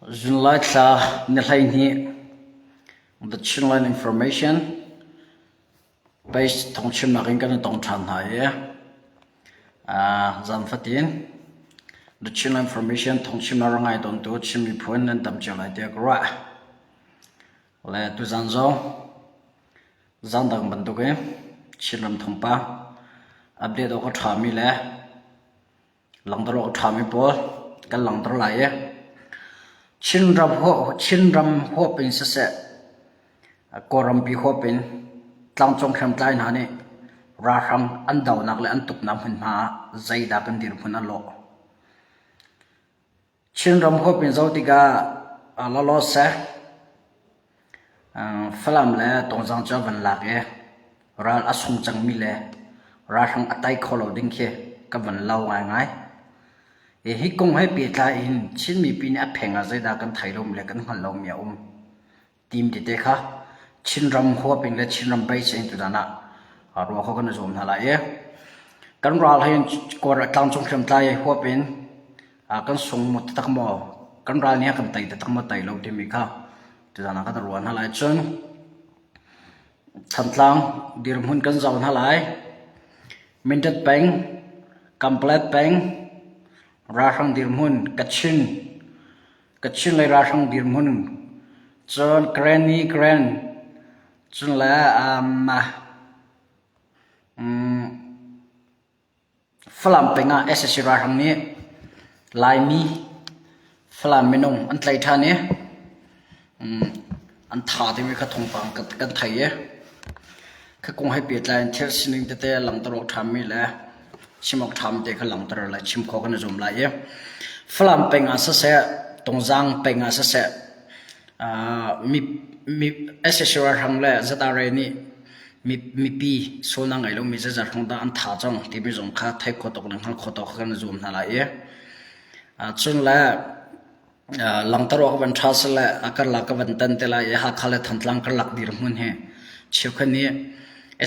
July thla ni 12 The Chinland Information page thawngchimnak in kan i tong ṭhan hna i zan fatin The Chinland Information thawngchimnak rak ngai tawntu Chin miphun nan tam cio lai tiah ka ruah. Le tuzan zong zan dang bantukin Chinram thawngpang update awk a ṭhami le Langhter awk a ṭhami pawl kan langhter lai i Chinram huap in siseh, Kawlrampi huap in tlangcung hriamtlai hna nih ralhrang an donak le an tuknak hmunhma ah zeidah kan dirhmun a lawh. Chinram huap in zoh tikah lawlaw seh, Falam le Tongzang cu a van lak i ral a sung cangmi le ralhrang a tai kho lo ding khi ka van lau ngaingai. Hi kong he pehtlai in Chin mipi nih a pheng ah zeidah kan thei lomi le kan hngalh lomi a um. Tim tete kha Chinram huap in le Chinram base in tutan ah ruah kho kan i zuam hna lai i kan ral he Kawl tlangcung hriamtlai huap in kan sung maw taktak maw kan ral nih a kan tei taktak maw tei lo timi kha tuzan ah kan ruah hna lai. Cun Thantlang dirhmun kan zoh hna lai. Mindat peng, Kamplet peng, ralhrang dirhmun Kachin Kachin lei ralhrang dirhmun cun Granny Grand cun le um, um, Falam peng ah sac ralhrang nih Laimi Falam minung an tlaih ṭhan i um, an tha timi kha thawngpang kan thei i Kha kong he pehtlai in thil sining tete langhter awk ṭhami le chim awk ṭhami te kha langhter le chim khawh kan i zuam lai i Falam peng ah siseh, Tungzang peng ah siseh, mi mi sac ralhrang le ZRA nih mipi sualnak ngei lomi zeizat hrawng dah an tha cang timi zong kha theih khawh tawk le hngalh khawh tawk kan i zuam hna lai i cun le Langhter awk van ṭha sile a karlak ka van tan te lai i Hakha le Thantlang karlak dirhmun hi cheukhat nih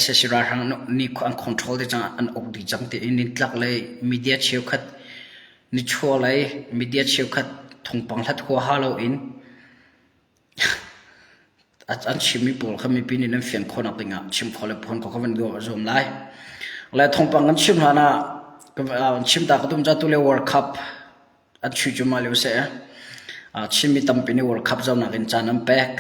sac ralhrang nih an control dih cang an uk dih cang tiin nitlak lei media cheukhat nichuah lei media cheukhat thawngpang hlat huaha loin an chimmi pawl kha mipi nih nan fian khawhnak dingah chim khawh le phuan khawh kha van zuam lai. Le thawngpang kan chim hlan ah chim ta ka tum ca tu le World Cup An chuih cu mah lio seh. Chinmi tampi nih World Cup zohnak in caan an pek.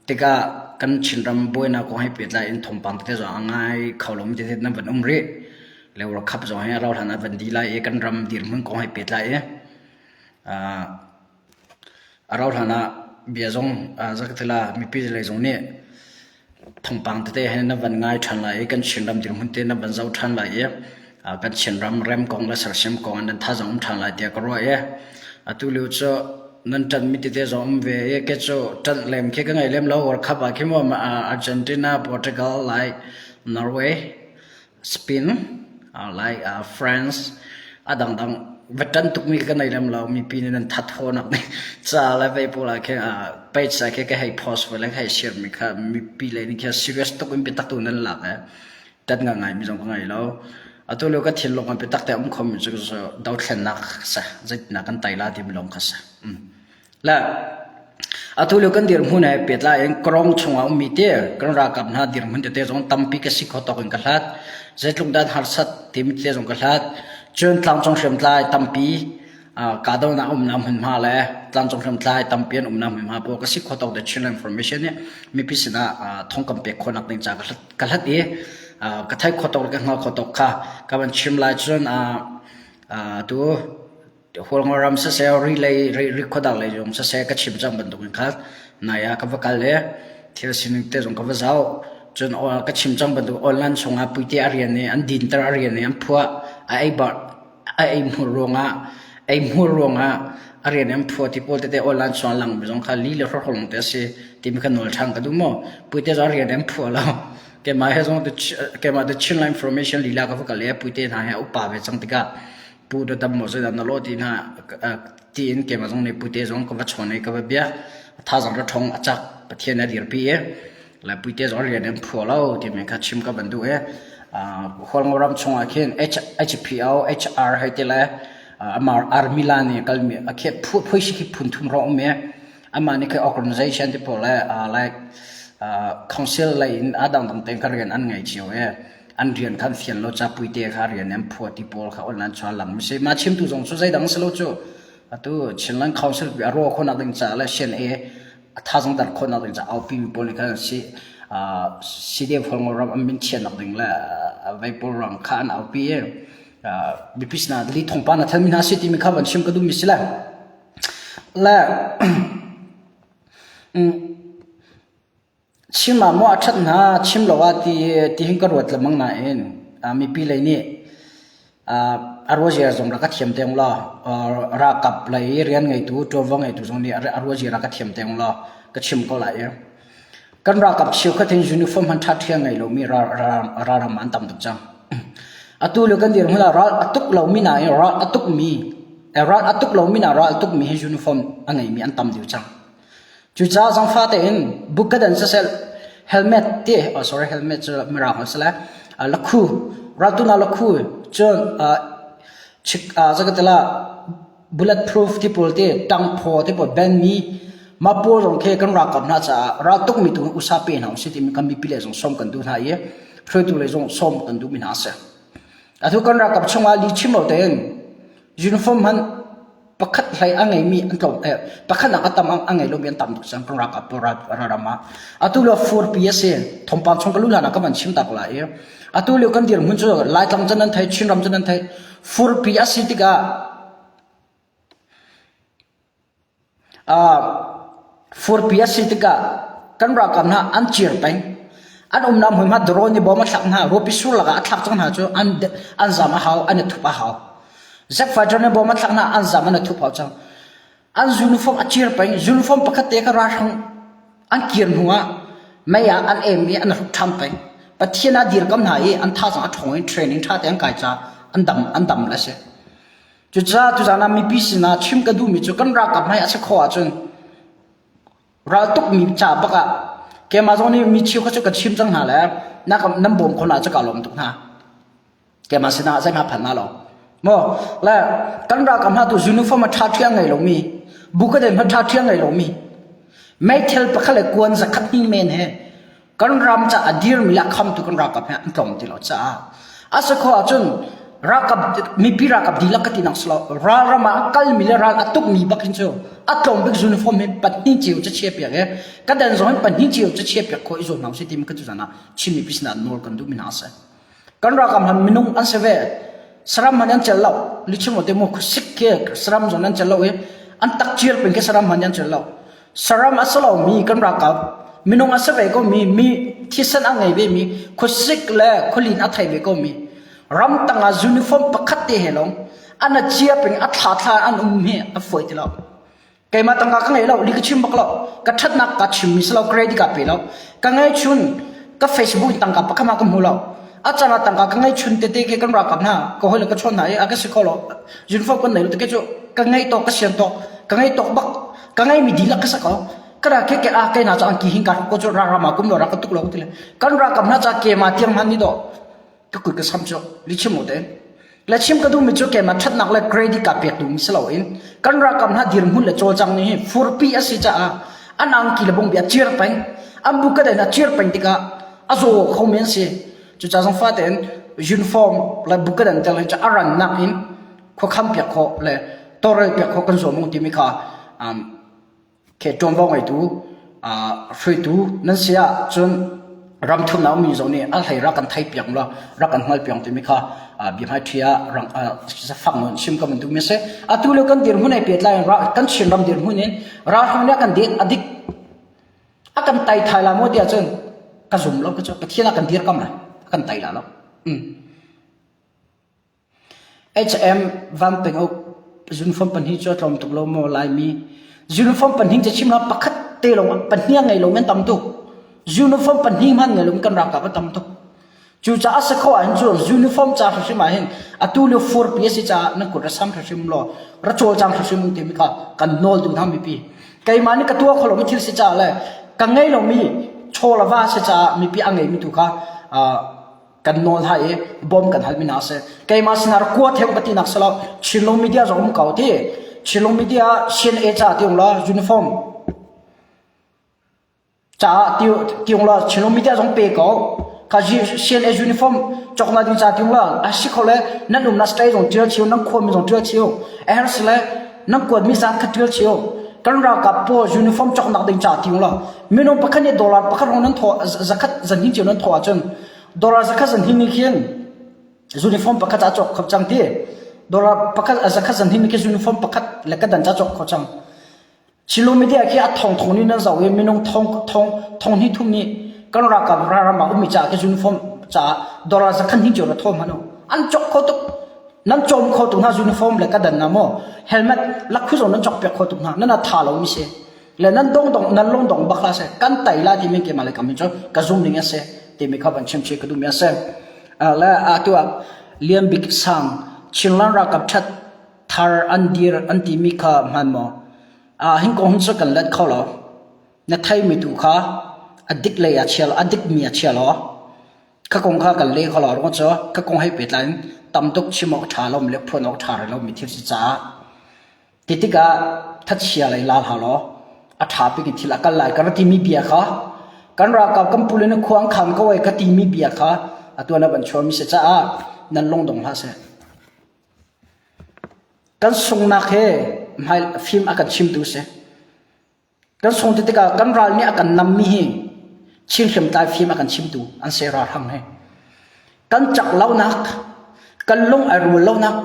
Tikah kan Chinram buainak kong he pehtlai in thawngpang tete zong a ngai kho lomi tete nan van um rih. Le World Cup zong hi a rauh hlan ah van dih lai i kan ram dirhmun kong he pehtlai i a rauh hlan ah bia zong zakatila mipi lei zong nih Thawngpang tete he na van ngai ṭhan lai i kan Chinram dirhmun te na van zoh ṭhan lai i kan Chinram rem kong le sersiam kong ah nan thazaang um ṭhan lai tiah ka ruah i atu lio cu nan ṭanhmi tete zong um ve i kei cu ṭanh lem khi ka ngei lem lo. World Cup ah khin maw Argentina, Portugal, like Norway Spain, like France, a dangdang va ṭan tukmi ka nei lem lo. Mipi nih nan that hawnak nih ca le vei pawl ah khin page ah khin ka hei post ve le ka hei share mi kha mipi lei nih khin serious tuk in biatak tu nan lak i ṭan ngai mi zong ka ngei lo. Atu lio ka thinlung ah biatak te a um khomi cu dothlennak si zeitindah kan tei la timi lawng kha si. Le atu lio kan dirhmun he pehtlai in Kawrong chungah ummi te kan ralkap hna dirhmun tete zong tampi ka si kho tawk in ka hlat. Zeitluk dan harsat timi tete zong ka hlat. Cun tlangcung hriamtlai tampi kahdohnak umnak hmunhma le tlangcung hriamtlai tampi an umnak hmunhma pawl ka si kho tawk The Chinland Information nih mipi sinah thong kan pek khawhnak ding ca ka hlat i ka theih khawh tawk le ka hngalh khawh tawk kha ka van chim lai. Cun tu Hualngoram siseh, ri lei rikhuadar lei zong siseh ka chim cang bantukin khan nai ah ka va kal i thil sining te zong ka va zoh. Cun ka chim cang bantuk online chungah puite a rian i an dinter a rian i an phuah a ei a ei hmur ruangah ei hmur ruangah a rian an phuah ti pawl tete online chungah langmi zong kha li le hrawkhrolong te a si timi kha nawl ṭhan ka duh maw puite zong a rian an phuah lo keimah he zong keimah the Chinland Information lila ka va kal i puite hna he upa ve cang tikah Pu Dodam maw zeidah na lawh ti hna tiin keimah zong nih Puite zong ka va chawn i ka va biak. Thazaang ka ṭhawng a cak Pathian a dirpi i le Puite zong rian an phua lo timi kha chim ka van duh i Hualngo ram chungah khin HPO, HR hei ti le Amah army la nih kalmi a khi phuisi khi phun thum hrawng um i amah nih khi organization te pawl le like council lei in a dangdang tein kha rian an ngei cio i an rian kha an fian lo ca puite kha rian an phua ti pawl kha online chuan lang mi si. Mah chimtu zong cu zeidang si lo cu atu Chinland Council pi a rawh khawhnak ding caah le CNA a thazang dar khawhnak ding caah aupi mi pawl nih khan si CDF Hualngo ram an min chiatnak ding le vei pawl ruang kha an aupi i mipi sinah li thawngpang na thalmi hna si timi kha van chim ka duhmi si le le chim ah maw a ṭhat hna chim lo ah ti ti hin ka ruat lengmang nain mipi lei nih a ruazia zong rak ka thiam te law ralkap lei rian ngeitu ṭuanvo ngeitu zong nih a ruazia rak ka thiam te law ka chim ko lai i Kan ralkap cheukhat hin uniform hmanh ṭhaṭhi a ngei lomi ralram an tam tuk cang. Atu lio kan dirhmun ah ral a tuk lomi nain ral a tukmi ral a tuk lomi na ral a tukmi hi uniform a ngeimi an tam deuh cang. Cucaah zangfah tein bukkadan siseh helmet te oh sorry helmet cu mirang holh si lai lakhu raltu na lakhu cun chik zakatala bulletproof ti pawl te tangphaw te pawl banmi mah pawl zong khi kan ralkap hna caah raltuk mi tu usa pe hna usih timi kan mipi le zong sawm kan duh hna i hruaitu le zong sawm kan duhmi hna a si. Atu kan ralkap chungah li chim lo tein uniform hmanh pakhat hlei a ngeimi an tlawm eh, pakhat nak a tam a ngei lomi an tam tuk cang kan ralkap pawl ram ah atu lio furpi a si thawngpang chung ka lu hlan ah ka van chim tak lai i atu lio kan dirhmun cu Laitlang cun nan thei Chinram cun nan thei furpi a si tikah Furpi a si tikah kan ralkap hna an cir peng. An umnak hmunhma drone nih bom a thlak hna, ruapi sur lakah a thlak cang hna cu an, an zam a hau, an i thup a hau. Jet fighter nih bom a thlak hna, an zam an i thup hau cang. An uniform a cir peng. Uniform pakhat te kha ralhrang an kir hnu ah mei ah an em i an hruk ṭhan peng. Pathian ah dirkam hna i an thazang a ṭhawng i training ṭha te an kai caah an dam, an dam le si. Cucaah tuzaan ah mipi sinah chim ka duhmi cu kan ralkap hmai a si khawh ahcun raltukmi ca bak ah keimah zong nih mi cheu kha cu ka chim cang hna le nan bawm khawh hna cu ka lawm tuk hna. Keimah sinah zeihmah phan hna lo. Maw le kan ralkap hna tu uniform a ṭha ṭhia ngei lomi, bukaden hmanh ṭha ṭhia ngei lomi, meithal pakhat le kuan zakhat hnih men he kan ram ca a dirmi le a khamtu kan ralkap he an tlawm ti lo caah a si khawh ahcun ralkap mipi ralkap dihlak ka ti nak si lo ralram ah a kalmi le ral a tukmi bak hin cu a tlawm bik uniform hi pahnih cio ca chia piak i ka den zong hin pahnih cio ca chia piak khawh i zuam hna usih timi ka tu zan ah Chin mipi sinah nawl kan duhmi hna a si. Kan ralkap han minung an si ve. Saram han an cel lo. Lichim te mu sik ke saram zong an cel lo i an tak cir pin ke saram han an cel lo. Saram a si lo mi kan ralkap minung a si ve ko mi mi thisen a ngei ve mi khuasik le khualin a thei ve ko mi ram tang ah uniform pakhat te he long an a chia ping a thla thla an um hi a foi ti lo. Keimah tangka ka ngei lo, li ka chim bak lo. Ka ṭhatnak ka chimmi si lo, credit ka pe lo. Ka ngei chun, ka Facebook in tangka pakhat hmanh ka hmu lo. A caan ah tangka ka ngei chun tete ke kan ralkap hna, ka hawile ka chawn hna i a ka si kho lo. Uniform kan nei lo tike cu ka ngei tawk ka sian tawk, ka ngei tawk bak, ka ngeimi dihlak ka sa ko. Ka ra ke ke a ke hna cu angki hin ka ko cu ram ah kum lo ra ka tuk lo ti le. Kan ralkap hna ca ke ma tiang hman ni dawh. Ka kut ka sam cu li chim u te. Le chim ka duhmi cu keimah ṭhatnak le credit ka pek duhmi si loin kan ralkap hna dirhmun le cawlcang nih hi furpi a si caah an angki le bungbi a cir peng an bukaden a cir peng tikah a zaw kho men si cucaah zong fatein uniform le bukaden tel hin cu a rannak in khuakham piak khawh le tawlrel piak khawh kan zuam ung timi kha um, Khi ṭuanvo ngeitu hruaitu nan si ahcun ram thumnak ummi zong nih a hlei rak kan theihpiak law rak kan hngalhpiak timi kha biahmaiṭhi ah zafak nawn chim ka van duhmi a si. Atu lio kan dirhmun he pehtlai in kan Chinram dirhmun in ralhrang nih a kan det a dik a kan tai thai la maw tiah cun ka zum lo ka cu Pathian ah kan dirkam lai a kan tai la lo. H&M Van Penguk uniform pahnih cu a tlawm tuk lo maw Laimi? Uniform pahnih cu chim hlah pakhat te lawng pahnih a ngei lomi an tam tuk. Uniform pahnih hmanh ngei lomi kan ralkap an tam tuk. Cucaah a si khawh ahhin cu uniform ca hrimhrim ahhin atu lio furpi a si caah nan kut ra sam hrimhrim law ra cawlcang hrimhrim u timi kha kan nawl duh hna mipi. Keimah nih ka tuah kho lomi thil si caah le ka ngei lomi chaw le va si caah mipi a ngeimi tu kha uh, kan nawl hna i bawm kan halmi hna a si. Keimah sinah rak kua theu ka tinak si lo. Chinlung media zong um ko ti. Chinlung media CNA ca ti ung la uniform caah tiung la Chinlung media zong pe ko. Kha CNA uniform cawknak ding ca tiung la a si kho le nan umnak state zong tial chio nan khuami zong tial chio a her si le nan kuatmi zat kha tial chio kan ralkap pawl uniform cawknak ding ca tiung la minung pakhat nih dollar pakhat hong nan thawh zakhat zanhnih cio nan thawh ahcun dollar zakhat zanhnih nih khin uniform pakhat a cawk kho cang ti dollar pakhat zakhat zanhnih nih khin uniform pakhat le ka dan ca cawk kho cang Chilo media khi a thong thong nih nan zoh i minung thong thong thong hnih thum nih kan ralkap ram ah ummi caah khi uniform caah dollar zakhat hnih cio na thawm hmanh an cawk kho tuk nan cawm kho tuk hna uniform le ka dan na maw helmet lakhu zong nan cawk piak kho tuk hna nan a tha lo mi si le nan dong dong nan lung dong bak la se kan tai la timi ke male kam cu ka zum ning ase timi kha van chim chi ka duh mi ase le atu ah Lian Bik Sang Chinland ralkap that thar an dir an timi kha hman maw a hin kong cu kan let kho lo na thei mi tu kha a dik lei a chia a dik mi a chia lo kha kong kha kan le kho lo ruang cu kha kong hei pehtlai in tam tuk chim awk ṭha lo le phuan awk ṭha lo mi thil si caah Ti tikah thachia lei la hlah law a ṭha bik in thil a kal lai ka ra timi bia kha kan ralkap kan pule na khua an khan ko ai ka timi bia kha atu na van chuahmi si caah nan lungdong hlah seh. Kan sunghnak he hmai fim a kan chimtu si. Kan sung ti tikah kan ral nih a kan nammi hi Chin hriamtlai fim a kan chimtu an si ralhrang he. Kan cak lonak, kan lung ai rual lonak,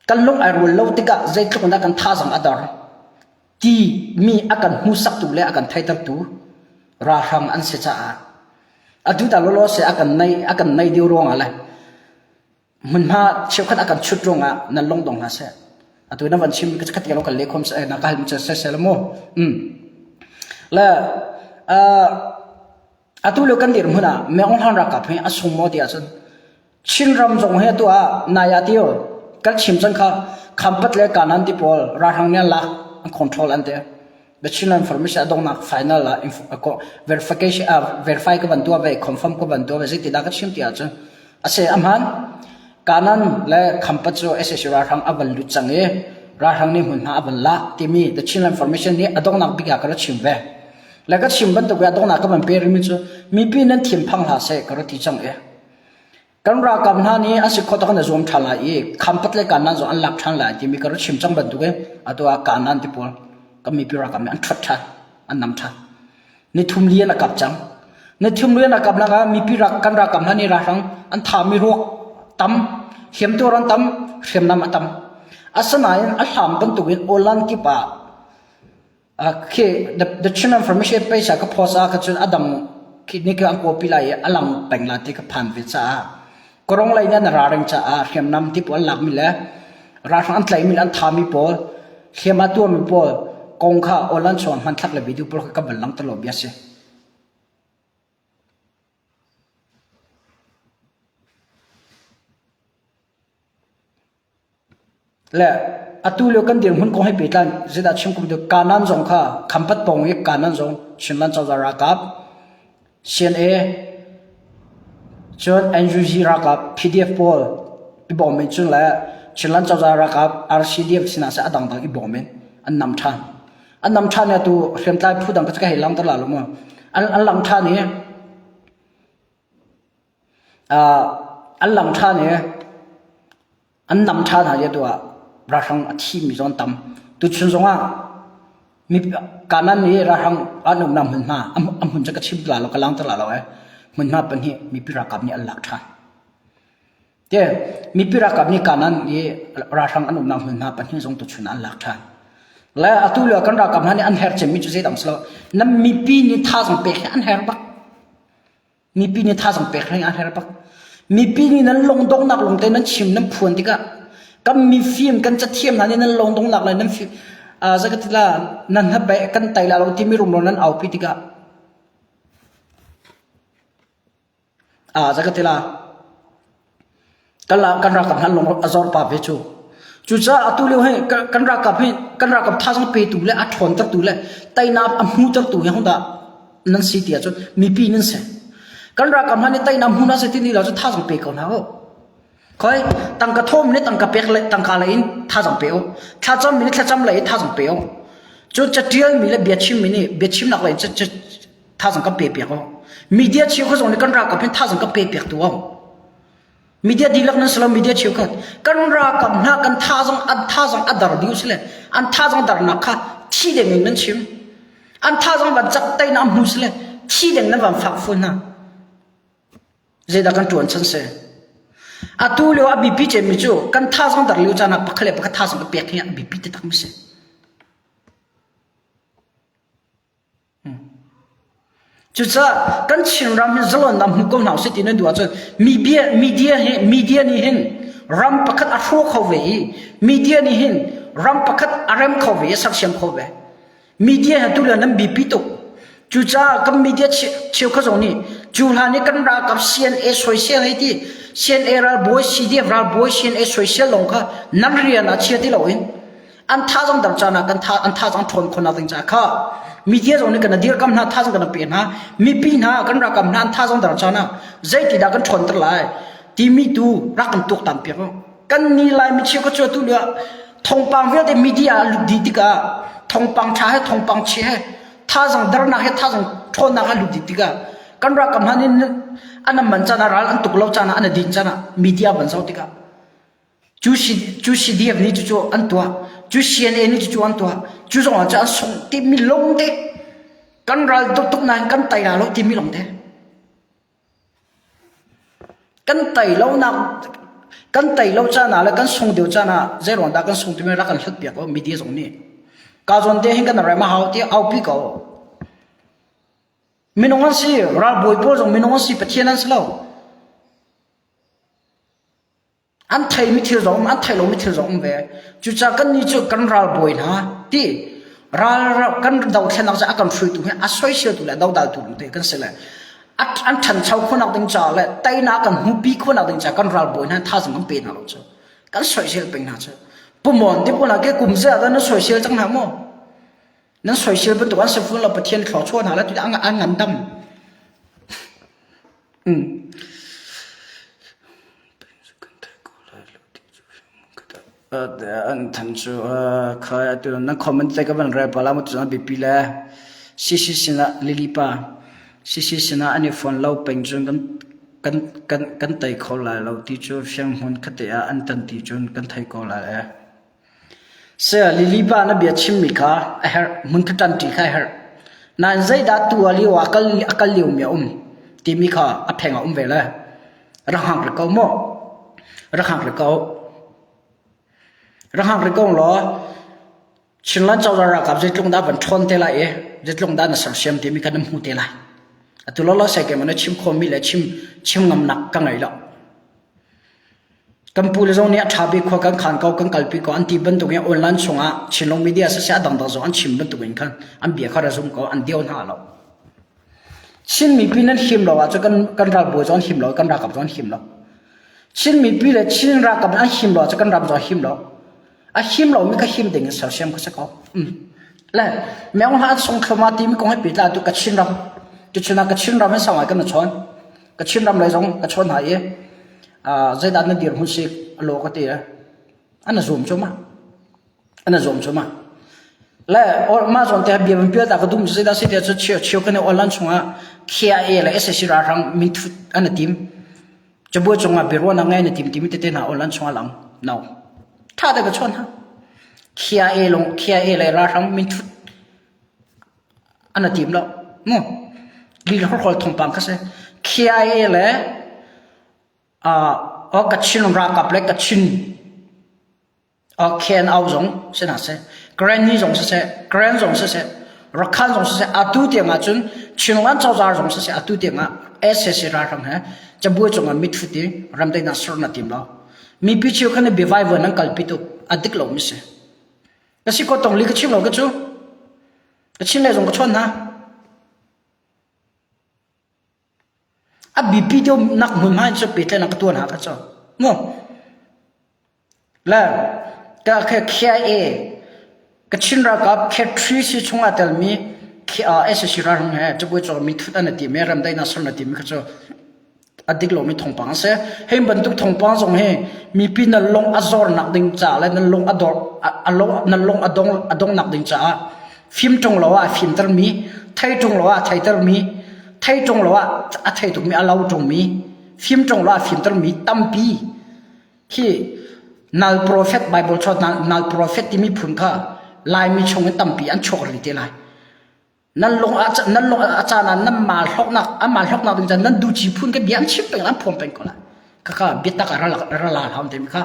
kan lung ai rual lo tikah zeitluk in dah kan thazang a dor ti mi a kan hmuhsaktu le a kan theitertu ralhrang an si caah atu ta lawlaw se a kan nei a kan nei deuh ruangah le hmunhma cheukhat a kan chut ruangah nan lungdong hna seh atu na van chim ka khat lo kan le khom se na ka hal mi se se mu um le atu lo kan dir hmun ah Meng Hlan ralkap hi a sung maw ti ahcun Chinram zong hi atu ah naya tio kan chim cang kha Khampat le Kanan ti pawl ralhrang nih an lak an control an te The Chinland Information a donghnak final ah verification verify ka van tuah ve confirm ka van tuah ve zeiti dah ka chim ti ahcun a se a hmaan Kanan le Khampat cu SAC ralhrang a van lut cang i ralhrang nih hmunhma a van lak timi The Chinland Information nih a donghnak bik ah ka ra chim ve. Le ka chim bantuk i a donghnak ka van pe rihmi cu mipi nan thinphang hlah seh ka ra ti cang i Kan ralkap hna nih an si khawh tawk in a zuam ṭhan lai i Khampat le Kanaan zong an lak ṭhan lai timi ka rak chim cang bantuk in atu ah Kanaan ti pawl kan mipi ralkap nih an ṭhuat ṭhan, an nam ṭhan. Nithum li an a kap cang. Nithum li an a kapnak ah mipi rak kan ralkap hna nih ralhrang an thami ruak tam, hliamtuar an tam, hriamnam a tam. Asinain a hlam bantukin awlan kip ah Khi the, the Chin Information page ah ka post ah kha cun a dang khi ni khi an copy lai i a lang peng la ti ka phan ve caah korong lei nih an ralring caah hriamnam ti pawl an lakmi le ralhrang an tlaihmi le an thami pawl hliam a tuarmi pawl kong kha online chungah hmanthlak le video pawl kha ka van langhter lo bia si. Le atu lio kan dirhmun kong he pehtlai zeidah chim kum tu Kanan zong kha Khampat pawng i Kanan zong Chinland cozah ralkap CNA cun NUG ralkap PDF pawl i bawm in cun le Chinland cozah ralkap RCDF sinah seh a dangdang i bawm in an nam ṭhan. An nam ṭhan i atu hriamtlai phu dang ka hei langhter la lo mu. An an lang ṭhan i an lang ṭhan i an nam ṭhan hna i atu ah ralhrang a thimi zong an tam. Tuchun zongah Kanan i ralhrang an umnak hmunhma a hmun cu ka chim la lo ka langhter la lo ee hmunhma pahnih mipi ralkap nih an lak ṭhan. Te mipi ralkap nih Kanan i ralhrang an umnak hmunhma pahnih zong tuchun ah an lak ṭhan. Le atu lio kan ralkap hna nih an herh cemmi cu zeidang si lo nan mipi nih thazaang pek hi an herh bak. Mipi nih thazaang pek hlei an herh bak. Mipi nih nan lungdonghnak lungte nan chim nan phuan tikah kan mifim kan cathiam hna nih nan lungdonghnak le nan fim zakatila nan hnape kan tai la lo timi rumro nan aupi tikah zakatila Kan kan ralkap hna lung a zor pa ve cu. Cucaah atu lio hi kan ralkap hi kan ralkap thazaang petu le a ṭhawntertu le teinak a hmutertu hi hodah nan si ti ahcun mipi nan si. Kan ralkap hna nih teinak hmun ah si ti lo cu thazaang pe ko hna u. Khoi tangka thawm nih tangka pek le tangka lei in thazaang pe u. Thlacam mi nih thlacam lei in thazaang pe u. Cun catial mi le biachim mi nih biachimnak lei in thazaang kan pe piak u. Media cheukhat zong nih kan ralkap hin thazaang kan pe piak tu u. Media dihlak nan si lo media cheukhat kan ralkap hna kan thazaang an thazaang a dar ding si le an thazaang darnak kha thi deng in nan chim. An thazaang van cak teinak hmu si le thi deng nan van fak fun hna. Zeidah kan ṭuan chan si? Atu lio a biapi cemmi cu kan thazaang dar lio caan ah pakhat le pakhat thazaang ka pek hi a biapi taktak mi si. Cucaah kan Chinram hi zalonnak hmu ko hna usih ti nan duh ahcun media media hi media nih hin ram pakhat a hrawh kho ve i media nih hin ram pakhat a rem kho ve i a sersiam kho ve. Media he tu le nan biapi tuk. Cucaah kan media cheukhat zong nih cu hlan i kan ralkap CNA soisel hei ti CNA ralbawi CDF ralbawi CNA soisel lawng kha nan rian ah chia ti loin an thazaang dar caan ah kan tha an thazaang ṭhawn khawhnak ding caah kha media zong nih kan dirkam hna thazaang kan pe hna mipi hna kan ralkap hna an thazaang dar caan ah zeitidah kan ṭhawnter lai timi tu rak kan tuaktan piak u. Kan ni Laimi cheukhat cu atu lio ah thawngpang vialte media ah lut dih tikah thawngpang ṭha he thawngpang chia he thazaang dernak he thazaang ṭhawnnak he lut dih tikah kan ralkap hna nih an man caan ah ral an tuk lo caan ah an din caan ah media van zoh tikah cu cu CDF nih cucu an tuah cu CNA nih cucu an tuah cu zong ah cu an sung timi lawng te kan ral tuk tuk nain kan tai la lo timi lawng te Kan tei lonak kan tei lo caan ah le kan sung deuh caan ah zeiruang dah kan sung timi rak kan hlat piak ko media zong nih. Ka zawn te hin kan rem a hau ti aupi ko. Minung an si, ralbawi pawl zong minung an si, Pathian an si lo. An theimi thil zong um, an theih lomi thil zong um ve. Cucaah kannih cu kan ralbawi hna ti ral kan dothlennak cu a kan hruaitu hi a soiseltu le a dodaltu te kan si le an ṭhancho khawhnak ding caah le teinak kan hmupi khawhnak ding caah kan ralbawi hna thazaang kan pe hna lo cu kan soisel peng hna cu pumon ti pun ke kum ze ah na soisel cang hna maw nan soisel bantuk an si fun lo Pathian thluachuah hna le tu an ngandam An than cu khai atu nan comment te ka van rel pala mu tu biapi le CC sinah Lily pa CC sinah an i phone lo peng cun kan kan kan kan tei kho lai lo ti cu fiang hmun khate ah an tan ti cun kan thei ko lai e. Saya Lily pa na bia chimmi kha a herh hmun kha ṭanṭi kha a herh. Nain zeidah tu a lio ah a kal a kal liomi a um timi kha a pheng a um ve le. Rak hngak rih ko mu. Rak hngak rih ko. Rak hngak rih ko law Chinland cozah ralkap zeitluk dah van ṭhawn te lai i zeitluk dah na sersiam timi kha na hmu te lai. Atu lawlaw sai ke na chim khawhmi le chim chim ngamnak ka ngei lo. Kan pule zong nih a ṭha bik khua kan khaan ko, kan kalpi ko an ti bantukin online chungah Chinlung media siseh a dangdang zong an chim bantukin khan an bia kha ra zum ko, an dio hna lo. Chin mipi nan him lo ahcun kan, kan ralbawi zong an him lo, kan ralkap zong an him lo. Chin mipi le Chin ralkap an him lo ahcun kan ram zong a him lo. A him lomi kha him ding in sersiam kha si ko. Mm. Le Meng Hla sung thloma timi kong he pehtlai tu Kachin ram. Tuchun ah Kachin ram in sangai kan na chawn. Kachin ram lei zong ka chawn hna i zeidah na dirhmun si a law ka ti an zuam cu ma an zuam cu ma le mah zawn te bia pial ta ka dum zeidah si te cu chio chio kan online chungah KIA le SAC ralhrang minthut an tim cabuai cungah biaruahnak ngei na tim timi tete hna online chungah lang no tha te ka chawn ha KIA long KIA le ralhrang minthut An a tim lo. Mu. Lila horhol thawngpang kha si. KIA le uh, Kachin ralkap le Kachin uh, KNO zong si hna seh. Karenni zong siseh, Karen zong siseh, Rakhan zong siseh, atu tiang ah cun Chinland cozah zong siseh, atu tiang ah SAC ralhrang he cabuai cungah mitfut i ramdaihnak ser na tim lo. Mipi cheu khan biavai vuan an kalpi tuk a dik lo mi si. Ka si ko tong li ka chim lo ka cu. Ka chin le zong ka chawn hna. A bipi deuh nak hmunhma in cu pehtlaihnak ka tuah hna ka cu. Mu. Le ka kha KIA Kachin ralkap K3 si chungah telmi. SAC ralhrang he cabuai cawk mi thut an ti mi remdaihnak ser na ti mi kha cu a dik lomi thawngpang a si. Hi bantuk thawngpang zong hi mipi nan lung a zornak ding caah le nan lung a dor a nan lung a dong a dongnak ding caah fim ṭung lo ah a fimtermi, thei ṭung lo ah a theitermi, thei ṭung lo ah a thei tukmi a lo ṭungmi, fim ṭung lo ah a fimtermi tampi khi nal prophet Bible chuah nal prophet timi phun kha Laimi chung in tampi an chuak rih te lai. Nan lung a nan lung a caan ah nan mal hloknak an mal hloknak ding caan nan duci phun ke bia an chim peng an phuang peng ko lai. Khakha biatak a ral ral hlam te mi kha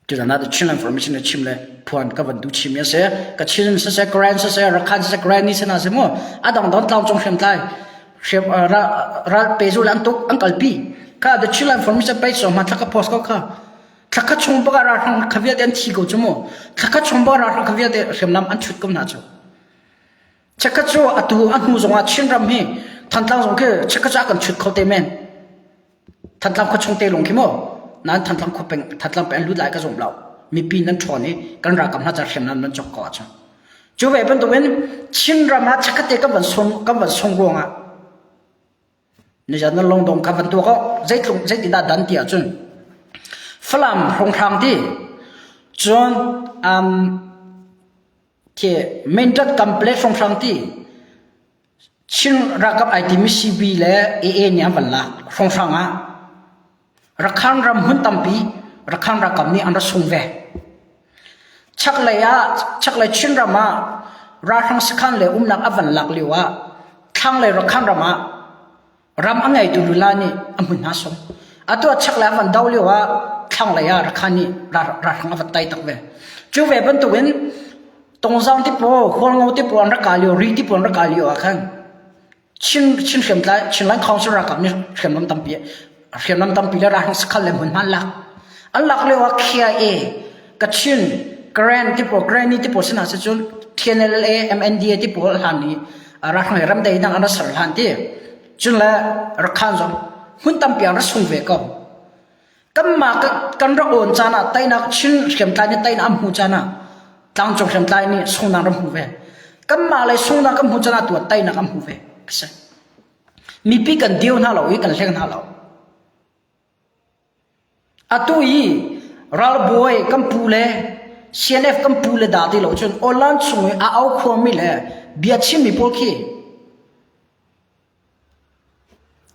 Tuzan ah Chinland Formation na chim le phuan ka van du chim ya se ka Chin se se Karen se se Rakhan se se Karen ni se na se mu adang don tlang chung hriam tlai hriam ral pe zu le an tuk an kalpi kha the Chinland Formation page so ma thlaka post ko kha thlaka chung baka ra hrang kha vialte an thi ko chu mu thlaka chung baka ra hrang kha vialte hriamnam an chut ko na chu Chikkhat cu atu a hnu zongah Chinram hi Thantlang zong khi chikkhat cu a kan chut kho te men. Thantlang khua chung te lawng khi maw nain Thantlang khua peng Thantlang peng lut lai ka zum lo. Mipi nan ṭhawn i kan ralkap hna ca hriamnam nan cawk ko ahcun. Cu ve bantukin Chinram ah chikkhat te kan van sung kan van sung ruangah nizan nan lungdong kha van tuak awk zeitluk zeitindah dan ti ahcun Falam hrawnghrang ti cun um, Khi Mindat Complex hrawnghrang ti Chin ralkap ai timi CB le AA nih an van lak hrawnghrang ah Rakhan ram hmun tampi Rakhan ralkap nih an ra sung ve. Chaklei ah chaklei Chin ram ah ralhrang sakhan le umnak a van lak lio ah thlanglei Rakhan ram ah ram a ngeitu lila nih a hmun hna sung. Atu ah chaklei a van do lio ah thlanglei ah Rakhan nih ralhrang a van tai tak ve. Cu ve bantukin Tongzang tipaw, Hualngo tipaw an rak kah lio, Ri tipaw an rak kah lio ah khan Chin Chin hriamtlai Chinland Council ralkap nih hriamnam tampi hriamnam tampi le ralhrang sakhal le hmunhma an lak. An lak lio ah KIA, Kachin, Karen tipaw, Karenni tipaw sinah si cun TNLA, MNDA tipaw hlan i ralhrang he ramdai dang an ra ser hlan ti. Cun le Rakhan zong hmun tampi an ra sung ve ko. Kanmah kan rak awn caan ah teinak Chin hriamtlai nih teinak an hmuh caan ah tlangcung hriamtlai nih sungnak ram hmu ve. Kanmah le sungnak kan hmuh caan ah tu ah teinak an hmu ve. A si. Mipi kan dio hna lo i kan hleng hna lo. Atu i ralbawi kan pu le CNF kan pu le dah ti lo cun online chung i a au khuami le bia chimmi pawl khi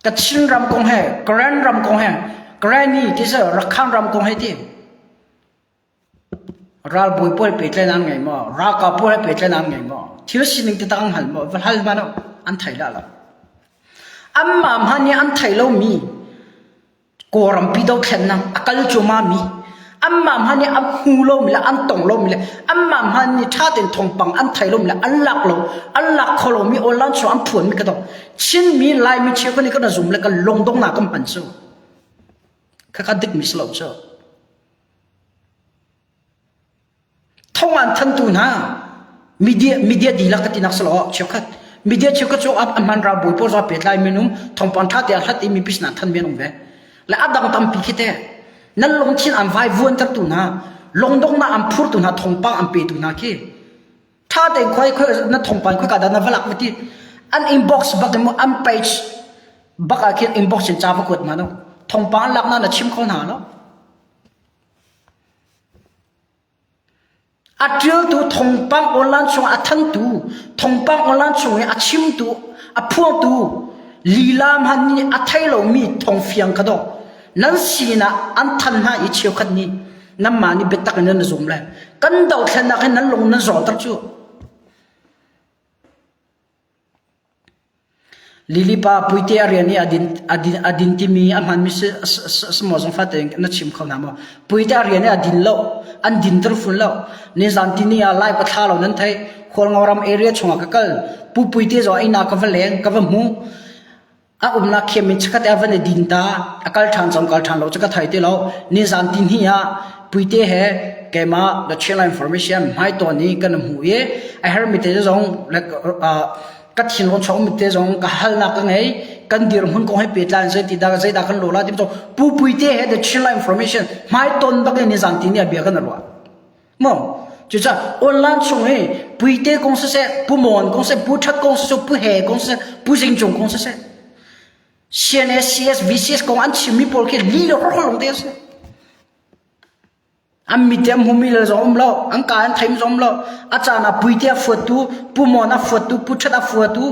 Kachin ram kong he Karen ram kong he Karenni ti si Rakhan ram kong he ti ralbawi pawl pehtlaih an ngei maw ralkap pawl he pehtlaih an ngei maw thil sining te tak an hngal maw va hal hmanh an thei dah lo anmah hmanh nih an theih lomi Kawlrampi dothlennak a kal cuahmah mi anmah hmanh nih an hmu lomi le an tong lomi le anmah hmanh nih ṭha tein thawngpang an thei lomi le an lak lo an lak kho lomi online chung an phuanmi ka dong Chinmi Laimi cheukhat nih kan zum le kan lungdonghnak kan hman cu khakha dikmi si lo cu Thong an thantu hna media media dihlak ka tinak si lo cheukhat media cheukhat cu a hman ralbawi pawl zaw pehtlai minung thawngpang ṭha te a hlat i mipi sinah than mi an um ve le a dang tampi khi te nan lungthin an vai vuantertu hna lungdonghnak an phurtu hna thawngpang an petu hna khi ṭha tein khoi khoi na thawngpang khoi ka dah na va lak va ti an inbox bak in an page bak ah khin inbox in ca va kuat hna no thawngpang an laknak na chim kho hna lo A ṭialtu thawngpang online chungah a thantu, thawngpang online chung i a chimtu, a phuangtu lila hmanh nih a thei lomi thawngfiang kha dawh nan sinah an than hna i cheukhat nih nanmah nih biatak in nan zum lai. Kan dothlennak hi nan lung nan zawter cu. Lily pa Puite a rian i a din, a din, a din timi a hmanmi si, si maw zong fate na chim kho hna maw? Puite a rian i a din lo, an dinter fun lo. Nizan tini ah lai ka thla lo nan thei. Khualngo ram area chungah ka kal. Pu Puite zong a inn ah ka va leng, ka va hmu. A umnak khiam in chikkhat a van i din ta. A kal ṭhan zong kal ṭhan lo cu ka thei ti lo. Nizan tihni ah Puite he keimah the Chinland Information hmaitawn i kan hmu i a hermi te zong uh, ka thinlung chung mi te zong ka halnak ka ngei kan dirhmun kong he pehtlai in zeiti dah zeidah kan lo la ti pu pui te he the Chinland Information hmaitawn bak in nizan ti ni a bia kan ruah mo. Cucaah online chung i Puite kong siseh, Pu Mon kong siseh, Pu That kong siseh, Pu He kong siseh, Pu Zing Cung kong siseh, CNS, CS, VCS kong an chimmi pawl khi li le hrokhol lawng te a si. An mit an hmumi le zong um lo, an ka an theim zong um lo. A caan ah Puite a fuattu, Pu Mon a fuattu, Pu That a fuatu,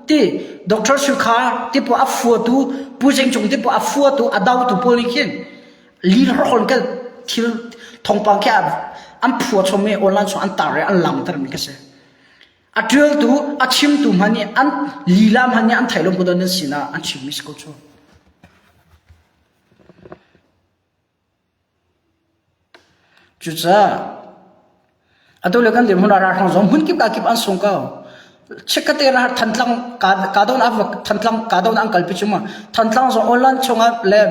ti Dr. Sukhar ti pawl a fuatu, Pu Zing Cung ti pawl a fuatu, a dotu pawl nih khin li hrokhol ke thil thawngpang khi an phua chom i online chung an tar i an langter mi ka si. A ṭialtu, a chimtu hmanh nih an lila hmanh nih an thei lo ko nan sinah an chimmi si ko cu. Cucaah atu le kan dirhmun ah ralhrang zong hmunkip kakip an sung ko. Chikkate ra Thantlang kahdohnak Thantlang kahdohnak an kalpi cu ma Thantlang zong online chungah le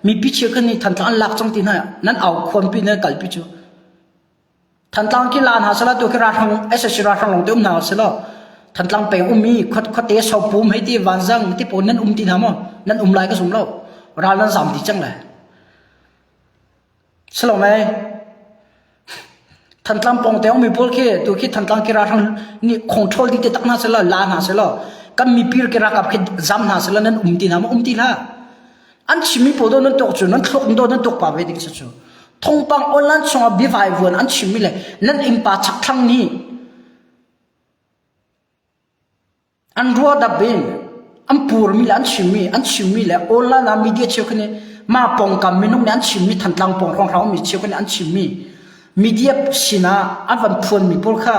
mipi cheukhat nih Thantlang an lak cang ti hna nan au khuanpi nan kalpi cu. Thantlang khi la hna sela tu khi ralhrang SSC ralhrang lawng te um hna selaw Thantlang peng ummi khuate sopum hei ti vanzang ti pawl nan um ti hna maw nan um lai ka zum lo ral nan zam ti cang le selo mei Thantlang pawng te ummi pawl khi tu khi Thantlang khi ralhrang nih control di te tak hna selaw la hna selaw kan mipi ke ralkap khi zam hna selaw nan um ti hna maw um ti hlah An chimmi pawl do nan tuak cu nan thluak do nan tuak pa ve ding si cu. Thongpang online chungah biavai vuan an chimmi le nan innpa chakthlang nih an ruah in an purmi le an chimmi an chimmi le online ah media cheukhat nih mah pawngkam minung nih an chimmi Thantlang pawng hrawnghrang mi cheukhat nih an chimmi media sinah an van phuanmi pawl kha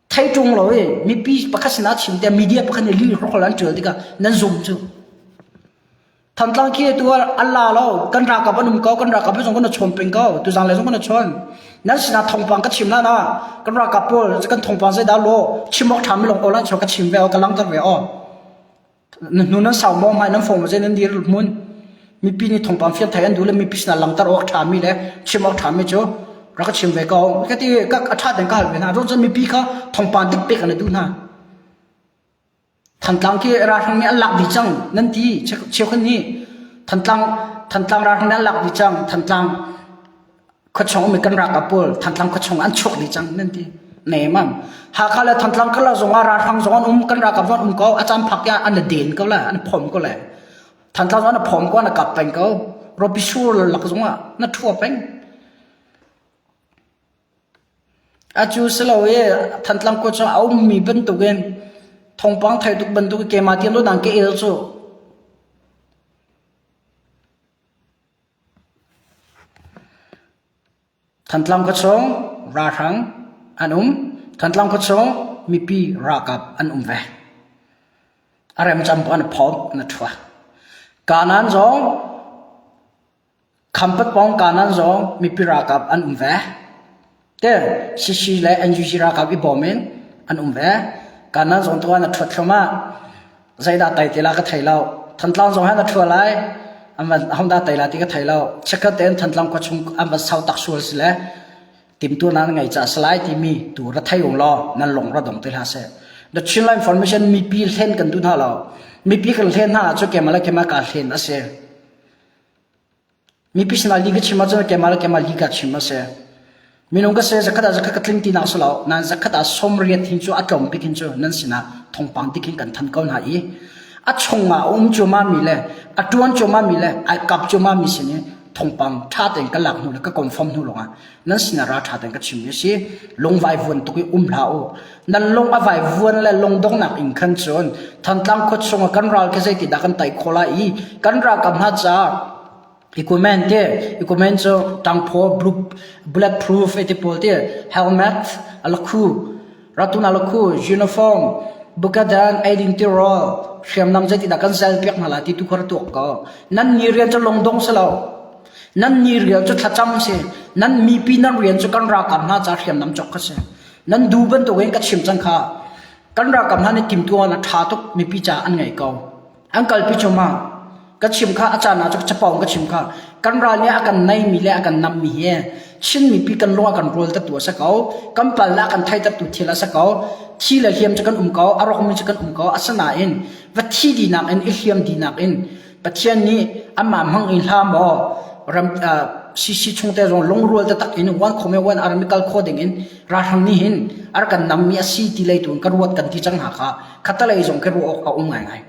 thei ṭung lo i mipi pakhat sinah chim te media pakhat nih lih hrokhol an ṭial tikah nan zum cu Thantlang khi tu an la lo kan ralkap an um ko kan ralkap zong kan chawn peng ko tuzang le zong kan chawn nan sinah thawngpang ka chim la na kan ralkap pawl kan thawngpang zeidah lo chim awk ṭha mi lawng online ka chim ve ka langter ve aw Na hnu nan sau maw hmai nan fong maw nan dir hmun mipi nih thawngpang fiang thei an duh le mipi sinah langhter awk ṭhami le chim awk ṭhami cu rak ka chim ve ko ka ti ka a ṭha ten ka hal ve hna cun mipi kha thawngpang dik pek an duh hna Thantlang khi ralhrang nih an lak dih cang nan ti cheukhat nih Thantlang Thantlang ralhrang nih an lak dih cang Thantlang khuachung um kan ralkap pawl Thantlang khuachung an chuak dih cang nan ti nemam Hakha le Thantlang karlak zong ah ralhrang zong an um kan ralkap zong an um ko a caan phak ya an den ko la an phom ko le Thantlang zong an phom ko an kap peng ko ropi sur lak zong ah na thua peng Acu silo i Thantlang khua chung a ummi bantukin thawngpang thei tuk bantuk keimah tiang dang ke el cu Thantlang khuachung ralhrang an um. Thantlang khuachung mipi ralkap an um ve. A remcam an phawm an ṭhua. Kanan zong Khampat pawng kanan zong mipi ralkap an um ve. Te CC le NUG ralkap i bawm in an um ve. Kanan zong tu an ṭhuat thluahmah. Zeidah tai ti la ka thei lo. Thantlang zong han a ṭhua lai. An van hodah tai la ti ka thei lo. Chikkhat tein Thantlang khua chung an van sau tak sual si le timtu nan ngei ca salai timi tu ra thei ung law nan lung ra dong te hlah seh. The Chinland Information mipi hlen kan duh hna lo. Mipi kan hlen hna cu keimah le keimah ka hlen a si. Mipi sinah li ka chim ahcun keimah le keimah li ka chim a si. Minung ka si zakhat ah zakhat ka tling ti nak si lo. Nain zakhat ah 80 hin cu a tlawm bik hin cu nan sinah thawngpang dik hin kan than ko hna i a chungah a um cuahmah mi le a ṭuan cuahmah mi le ai kap cuahmah mi sin i thawngpang ṭha tein ka lak hnu le ka confirm hnu lawngah nan sinah ra ṭha tein ka chimmi a si. Lungvai vuan tuk i um hlah u. Nan lung a vai vuan le lungdonghnak in khan cun Thantlang khua chungah kan ral khi zeitindah kan tai khawh lai i kan ralkap hna caah equipment te equipment cu tangphaw bulletproof ti pawl te helmet alakhu ratun alakhu uniform bukadan eidin tirawl hriamnam zeitindah kan zel piak hna lai ti tu kha ra tuak ko nan ni rian cu lungdong si lo nan ni rian cu thlacam si nan mipi nan rian cu kan ralkap hna ca hriamnam cawk kha si nan du bantukin ka chim cang kha kan ralkap hna nih timtuan a ṭha tuk mipi ca an ngei ko An kalpi cuma ka chim kha a caan ah cu capawng ka chim kha kan ral nih a kan neimi le a kan nammi hi Chin mipi kan lung a kan rual tu a si ko kan pal le a kan theiter tu thil a si ko thi le hliam cu kan um ko a rawkmi cu kan um ko asinain va thi dinak in i hliam dinak in Pathian nih amah hmang in hlah maw? Ram CC chungte zong lungrual taktak in one khome one army kal kho ding in ralhrang nih hin ar kan nammi a si ti lei tu in ka ruat kan ti cang hna kha khatalei zong khi ruah awk a um ngaingai.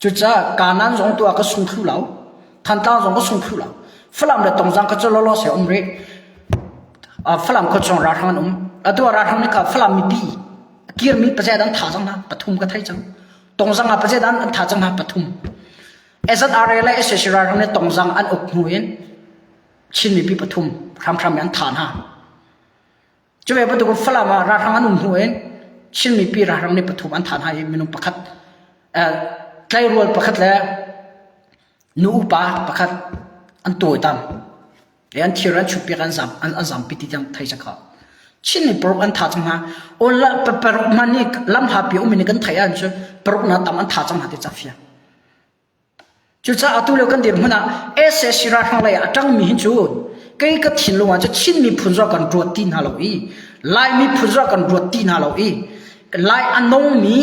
Cucaah Kanan zong tu ah ka sung thlu lo. Thantlang zong ka sung thlu lo. Falam le Tongzang ka cu lawlaw se um rih. Falam khua chung ralhrang an um. Atu ah ralhrang nih kha Falam mipi kirmi pazet an tha cang hna pathum ka thei cang. Tongzang ah pazet an an tha cang hna pathum. SZRA le SAC ralhrang nih Tongzang an uk hnu in Chin mipi pathum hramhram in an tha hna. Cuve bantuk in Falam ah ralhrang an um hnu in Chin mipi ralhrang nih pathum an thah hna i minung pakhat tleirual pakhat le nu upa pakhat an tawitam. E an thir an chutpiak an zam an, an zampi ti tiang thei cang kha. Chin mi paruk an tha cang hna. Ola paruk hman nih lam hlapi um in kan thei an cu paruk na tam an tha cang hna ti ca fiang. Cucaah atu lio kan dirhmun ah sac ralhrang lei ah a ṭangmi hin cu kei ka thinlung ah cu Chin miphun zong kan ruat ti hna lo i Lai miphun zong kan ruat ti hna lo i Lai a nongmi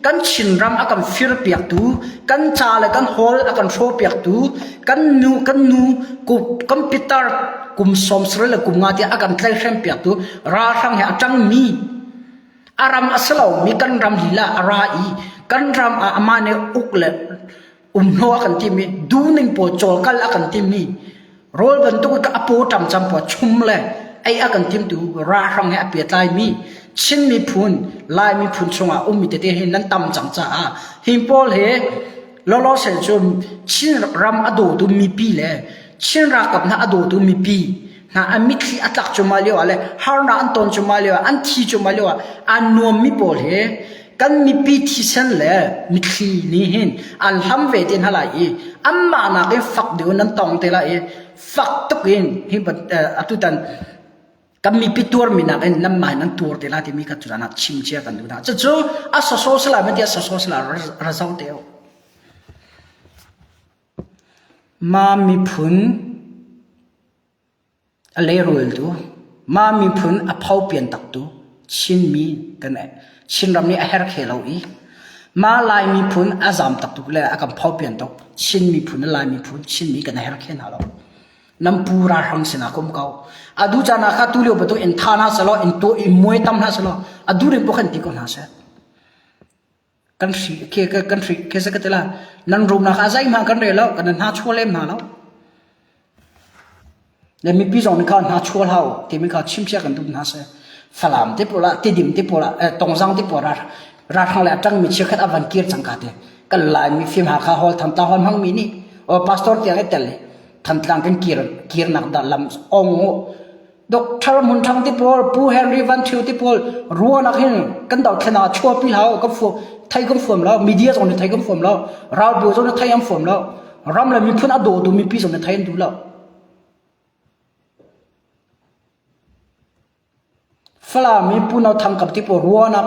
kan Chinram a kan firpiaktu kan ca le kan hawl a kan hrawhpiaktu kan nu kan nu kan pitar kum 90 le kum nga tiah a kan tlaihhrempiaktu ralhrang he a ṭangmi A ram a si lomi kan ram lila a ra i kan ram ah amah nih uk le umhno a kan timi duhning pawl cawlkal a kan timi rawl bantuk a paw ṭam cam pawl chum le ei a kan timtu ralhrang he a pehtlaimi Chin miphun Lai miphun chungah ummi tete hi nan tam cang caah hi pawl hi lawlaw sel cu Chin ram a dawtu mipi le Chin ralkap hna a dawtu mipi hna an mitthli a tlak cuahmah lio ah le harnak an ton cuahmah lio ah an thi cuahmah lio ah aa nuammi pawl hi kan mipi thisen le mitthli nih hin an hlam ve te hna lai i anmah nakin fak deuh in nan tong te lai i fak tuk in hi atutan kan mipi tuarmi nakin nanmah in nan tuar te lai timi kha tutan ah chim cia kan duh hna. Cucu a soso sala ma tiah soso sala ra zo te u. Mah miphun a lehrultu, mah miphun a phopian taktu Chinmi kan Chinram nih a herh khe lo i mah Lai miphun a zaam taktu le a kan phopian tuk Chin miphun le Lai miphun Chinmi kan herh khe hna lo. Nan pu ralhrang sinah ka um ko. A duh caan ah kha tulio bantuk in tha hna selaw in tuah in muai tam hna selaw a duh rin paoh khan ti ko hna seh. Kan hri ke kan hri ke se ka ti la nan rumnak ah zeihmanh kan rel lo kan hna chuah lem hna lo. Le mipi zong nih kha hna chuah hlah u timi kha chimcia kan duh hna seh. Falam te pawl ah Tidim te pawl ah Tongzang te pawl ah ralhrang le a ṭangmi chiakhat a van kir cang ka te. Kan Laimi fim Hakha hall Thantlang hall hmangmi nih o pastor tiang i tel Thantlang kan kir kirnak dah lam ong u Doctor Mun Thang ti pawl Pu Henry Van Thio ti pawl ruanak hin kan dothlen ah chuahpi hlah kan fu thei kan fuam lo media zong nih thei kan fuam lo ralbu zong nih thei an fuam lo ram le miphun a dawtu mipi zong nih thei an duh lo Falam i Pu No Thang Kap ti pawl ruahnak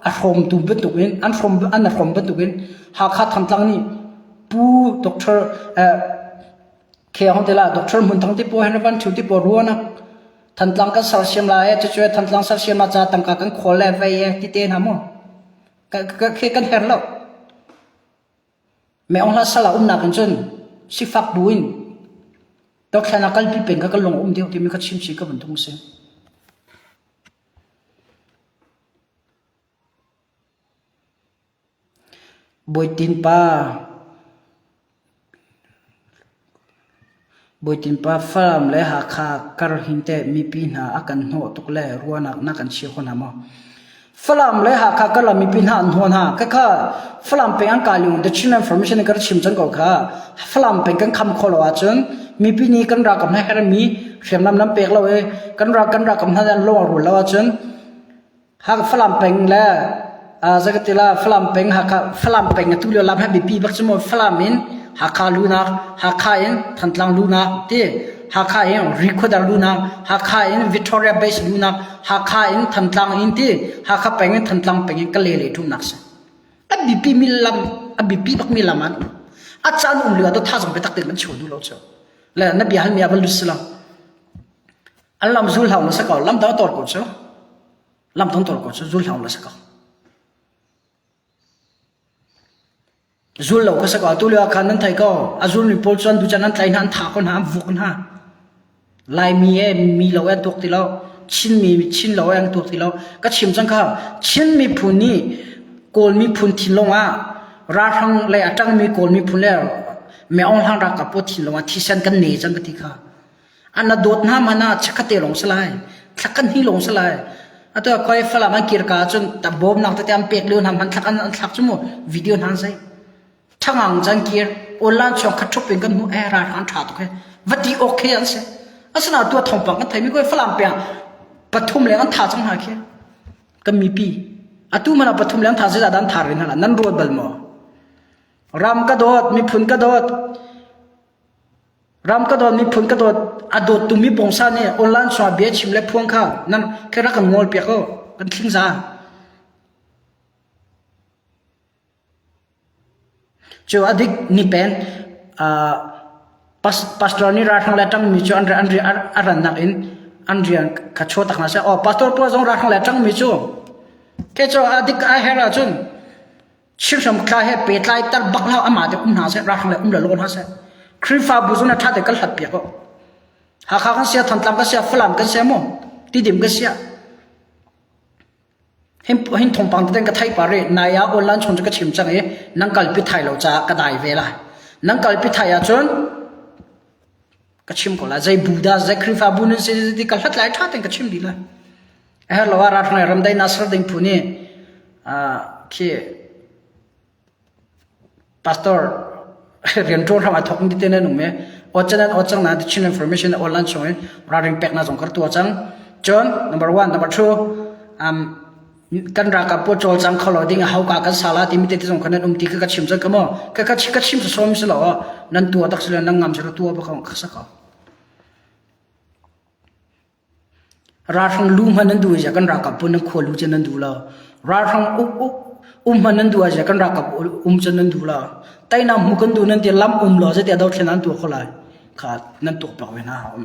a hrawmtu bantukin an hrawm an hrawm bantukin Hakha Thantlang nih Pu Doctor eh, Khe Hong te la Doctor Hmun Thang ti pawl Henry Van Ṭhio ti pawl ruahnak Thantlang kan sersiam lai eh cucu Thantlang sersiam ah ca tangka kan khawl le vei eh ti te hna mu ka khi kan her lo Me ong hlah sal ah umnak in cun sifak bu in dothlen ah kalpi peng kha ka lung a um deuh timi kha chimchih ka van tung si. Bawitin pa Bawitin pa Falam le Hakha kar hin teh mipi hna a kan hnawh tuk le ruahnak na kan chia kho hna maw? Falam le Hakha karlak mipi hna an hnawh hna. Khakha Falam peng an kai lio The Chinland Information in ka rak chim cang ko kha. Falam peng kan kham khawh lo ahcun mipi nih kan ralkap hna herhmi hriamnam nan pek lo i kan ral kan ralkap hna an lung a rual lo ahcun Falam peng le zeikatila Falam peng Hakha Falam peng atu lio lam hi biapi bak cu mu Falam in Hakha lunak Hakha in Thantlang lunak ti Hakha in Rikhuadar lunak Hakha in Victoria Base lunak Hakha in Thantlang in ti Hakha peng in Thantlang peng in Kalay lei ṭumnak si a biapi mi lam a biapi bak mi lam an um a caan um lio ah thazaang biatak tein an chuah duh lo cu le na bia hal mi ah van lut si lo An lam zul hau na si ko. Lam dang tor ko cu. Lam dang tor ko cu zul hau na si ko. Zul lo ka si ko. Tu lio ah khan nan thei ko. A zulmi pawl cu an duh caan an tlai hna, an thah ko hna, an vuk hna. Laimi e mi lo e an tuak ti lo. Chinmi Chin lo e an tuak ti lo. Ka chim cang kha Chin miphun nih Kawl miphun thinlung ah ralhrang lei a ṭangmi Kawl miphun le Myo Hlang ralkap pawl thinlung ah thisen kan ne cang ka ti kha. An na dawt hna hmanh ah chikkhatte lawng si lai. Thlakhat hnih lawng si lai. Atu ah khoi Falam an kir ka ahcun bawmnak tete an pek lio hna hman thlak an an thlak cu mu video hna an sei. Thangang chan kir online chuang khat thup in kan hmu eh ralhrang tha tuk he va ti ok he an si. Asina tu thawngpang kan theimi koi Falam peng pathum leng an tha cang hna khi. Kan mipi atu mana pathum leng tha zeizah dan thar rin hna nan ruat bal maw? Ram ka dawt miphun ka dawt Ram ka dawt, miphun ka dawt, a dawttu mi pongsa nih online chungah bia chim le phuang kha nan khi rak kan ngol piak u, kan thling za. Cu a dik ni pen uh, pastor nih ralhrang le ṭangmi cu an an a rannak in an rian kha chaw tak hna seh. Oh, pastor pawl zong ralhrang le ṭangmi cu ke cu a dik a her ahcun Chimhram thla he pehtlai ter bak hlah amah te um hna seh ralhrang le um le law hna seh Khrihfabu zong na ṭha te kan hlat piak ko Hakha kan sia Thantlang kan sia Falam kan sia mu Tidim kan sia hin hin thawngpang teten ka thai pa re nai ah online chung cu ka chim cang i nang kalpi thai lo caah ka dai ve lai nang kalpi thai ahcun ka chim ko lai zei bu dah zei Khrihfabu nan si ti ka hlat lai ṭha tein ka chim dih lai A herh lo ah ralhrang le ramdaihnak ser ding phu nih khi pastor rianṭuan hram aa thawk mi te nan um i awcan an awcang na the Chin information online chung in ralring peknak zong kar tuah cang. Cun number one, number two, um, kan ralkap pawl cawlcang kho lo ding a hauka kan sala timi te zong kha nan um ti kha ka chim cang ka maw ka ka ka chim sawm si lo nan tua tak si lo nan ngam si lo tua bak ka sa ko Ralhrang lu hmanh nan duh i kan ralkap pawl nan khua lu cu nan duh lo. Ralhrang um hmanh nan duh ah kan ralkap um cu nan duh lo. Teinak hmuh kan duh nan ti lam um law zeitiah dothlen an tuah kho lai. Kha nan tuak bak ve hna um.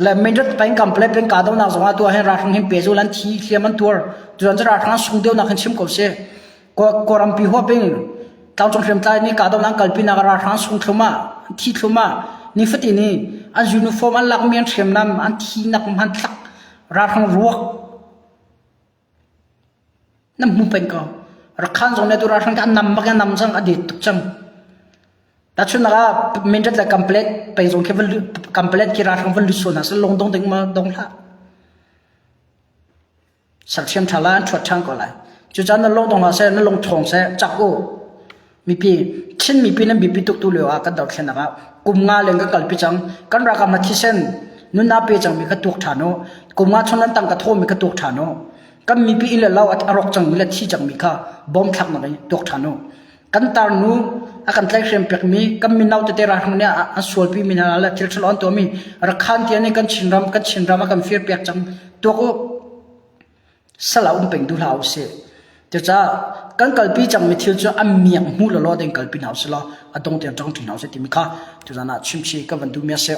Le Mindat peng kam pale peng kahdohnak zong ah tuah hin ralhrang hin pehzul an thi hliam an tuar. Tuan cu ralhrang an sung deuhnak hin chim ko sih. Kawlrampi huap in tlangcung hriamtlai nih kahdohnak an kalpinak ah ralhrang sung thlum ah thi thlum ah nifatin i an uniform an lakmi an hriamnam an thinak hmanthlak ralhrang ruak nan hmu peng ko. Rakhan zong nih atu ralhrang an nam bak in an nam cang a det tuk cang. Tahchunhnak ah Mindat le Kamplet peng zong khi Kamplet khi ralhrang van lut sual hna seh lungdong ding ma dong hlah. Sersiam ṭha lai, an ṭhuat ṭhan ko lai. Cucaah na lung dong hlah seh, na lung ṭhawng seh, cak u. Mipi, Chin mipi nan biapi tuk tu lio ah kan dothlennak ah kum nga leng ka kalpi cang. Kan ralkap hna thisen nunnak pe cangmi kha tuak ṭhan u. Kum nga chung nan tang ka thawmi kha tuak ṭhan u. Kan mipi inn le lo a rawk cangmi le thi cangmi kha bom thlaknak in tuak ṭhan u. Kan tarnu a kan tlaihhrem pekmi kan mino tete ralhrang nih an sualpi mi hna le thil ṭhalo an tuahmi Rakhan tiah nih kan Chinram kan Chinram a kan fir piak cang tuak u sal ah um peng duh hlah usih. Cucaah kan kalpi cangmi thil cu an miak hmu lawlaw ding kalpi hna usih law a dong tiang ṭang ṭi hna usih timi kha tuzan ah chimchi ka van duhmi a si.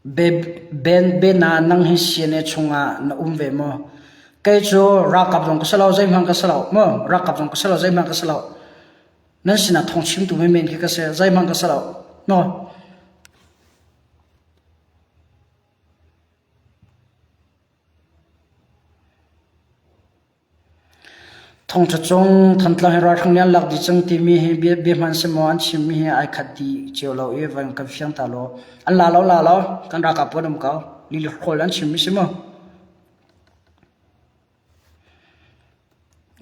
Ben nang hi CNA chungah na um ve maw? Kei cu ralkap zong ka si lo, zeihmanh ka si lo. Maw? Ralkap zong ka si lo, zeihmanh ka si lo. Nan sinah thawngchimtu menmen khi ka si, zeihmanh ka si lo. No. Thawngṭha cung Thantlang hi ralhrang nih an lak dih cang timi hi bia hmaan si maw an chimmi hi ai khat dih cio lo i van kan fiang ta law. An la lo la lo kan ralkap pawl an um ko. Lili hrawl an chimmi si maw?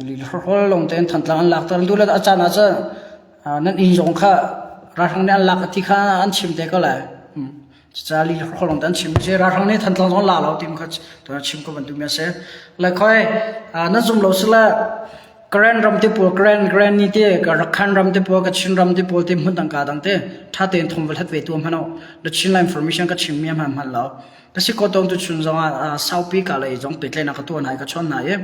Lili hrawl lawng tein Thantlang an lak ter an duh le a caan ah cun nan inn zong kha ralhrang nih an lak ti kha an chim te ko lai. Cucaah lih kholong an chim si ralhrang nih Thantlang zong la lo tim kha tuan chim ko bantuk mi a si. Le khoi nan zum lo sila Karen ram te pawl Karen Karen ni te Rakhan ram te pawl Kachin ram te pawl te hmun dang ka dang te tha tein thong val hat ve tu hmano the Chin line information ka chim mi hman hman lo ka si ko tong tu chun zong ah saupi ka lei zong petle na ka tuan hai ka chon na i.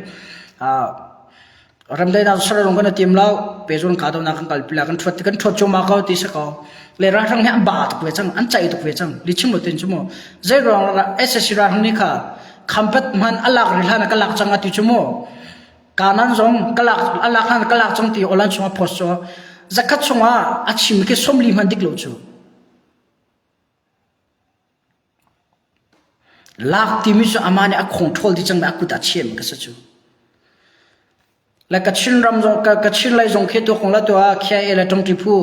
Ramdaihnak ser zong kan i tim lo. Pezun kahdohnak kan kalpi lai kan ṭhuat kan ṭhuat cuahmah ko ti si ko. Le ralhrang hi an ba tuk ve cang, an caih tuk ve cang. Lichim lo tin cu mu. Zei ruang SSC ralhrang nih kha khampat hman a lak rih hlan ah ka lak cang a ti cu mu. Kanan zong ka lak a lak hlan ka lak cang ti online chungah post cu zakhat chungah a chim khi 40 hman dik lo cu. Lak timi cu amah nih a control dih cangmi a kut ah chiahmi ka si cu. Le Kachin ram zong Kachin lei zong khi tuak la tuah KIA le Tongṭi phu